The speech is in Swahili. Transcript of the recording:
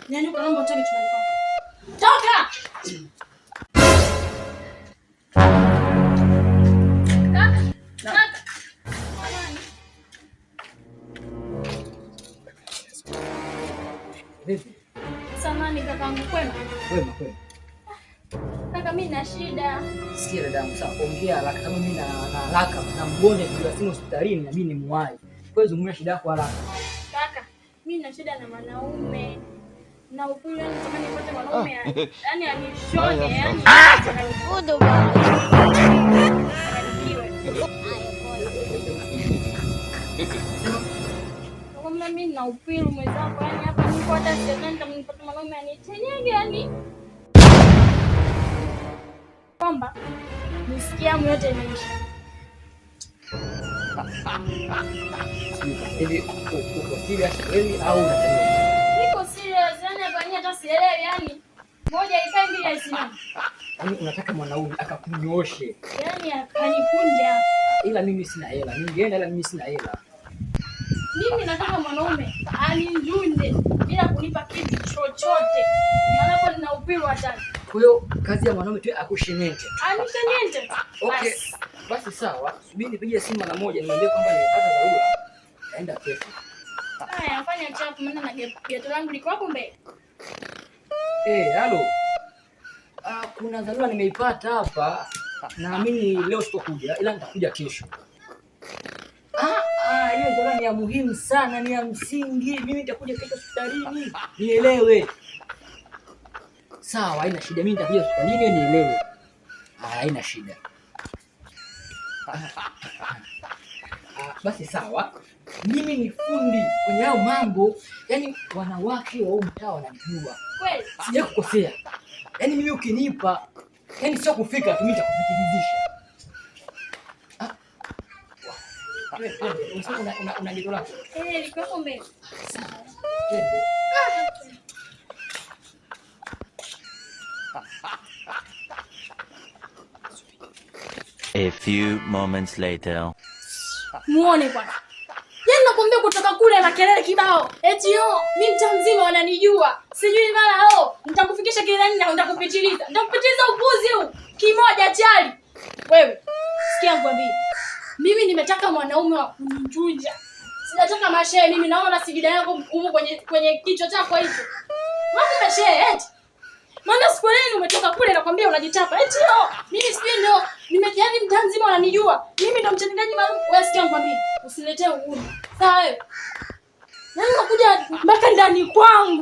Nyanyuka, naomba utoke chumbani kwangu. Toka! Kaka. Kaka. Vipi? Samahani kakangu, kwema? Kwema, kwema. Kaka, mimi na shida. Sikia dadangu, sawa, ongea haraka kama mimi na haraka na mgonjwa kwa simu hospitalini na mimi ni muwai. Kwa hiyo zungumza shida yako haraka. Kaka, mimi na shida na mwanaume. Na ukweli yani natamani nipate mwanaume yani anishone yani. Afanikiwe. Kama mimi na upilu mwenzako yani hapa niko hata sidhani kama nipate mwanaume anichenyege yani. Kwamba nisikia hamu yote imeisha. Hivi uko serious kweli au unatania? Niko serious yani hapa ni hata sielewi yani. Moja ikae mbili haisimami. Yaani unataka mwanaume akakunyooshe. Yani akanikunja. Ila mimi sina hela. Ningeenda ila mimi sina hela. Mimi nataka mwanaume aninjunje bila kunipa kitu chochote. Maana hapo nina upiru hatari. Kwa hiyo kazi ya mwanaume tu akushenyente. Anishenyente. Okay. Basi. Basi sawa, subiri nipige simu mara moja nimwambie kwamba nimepata dharura. Naenda kesho. Haya, fanya chapu maana na geto langu liko hapo mbele. Eh, halo. Ah, kuna dharura nimeipata hapa. Naamini leo sitokuja ila nitakuja kesho. Ah, hiyo dharura ni ya muhimu sana, ni ya msingi. Mimi nitakuja kesho hospitalini. Nielewe. Sawa, haina shida. Mimi nitakuja hospitalini nielewe. Ah, haina shida. Ah, basi sawa. Mimi ni fundi kwenye hayo mambo, yaani wanawake wa huu mtaa wananijua. Kweli? Sija kukosea. Yaani mimi ukinipa, yaani sio kufika tu, mimi nitakufikilizisha. Ah. Wewe, twende. Unasema una geto lako. Eh, liko hapo mbele. Twende. A few moments later. Muone bwana. Yaani nakwambia kutoka kule na kelele kibao. Eti yo, mimi mtaa mzima wananijua. Sijui mara oh, nitakufikisha kileleni na nitakupitiliza. Nitakupitiliza upuzi huu. Kimoja chali. Wewe, sikia nikwambie. Mimi nimetaka mwanaume wa kunijunja. Sijataka mashehe mimi naona sigida yako huko kwenye kichwa chako hicho. Wapi mashehe eti? Maana siku ile umetoka kule nakwambia unajitapa. Eti yo, mimi sijui ndio nimejani mtaa mzima wananijua. Mimi ndo mtendaji maalum. Wewe sikia nikwambie, usiniletee uhuni. Sawa wewe? Yaani unakuja mpaka ndani kwangu.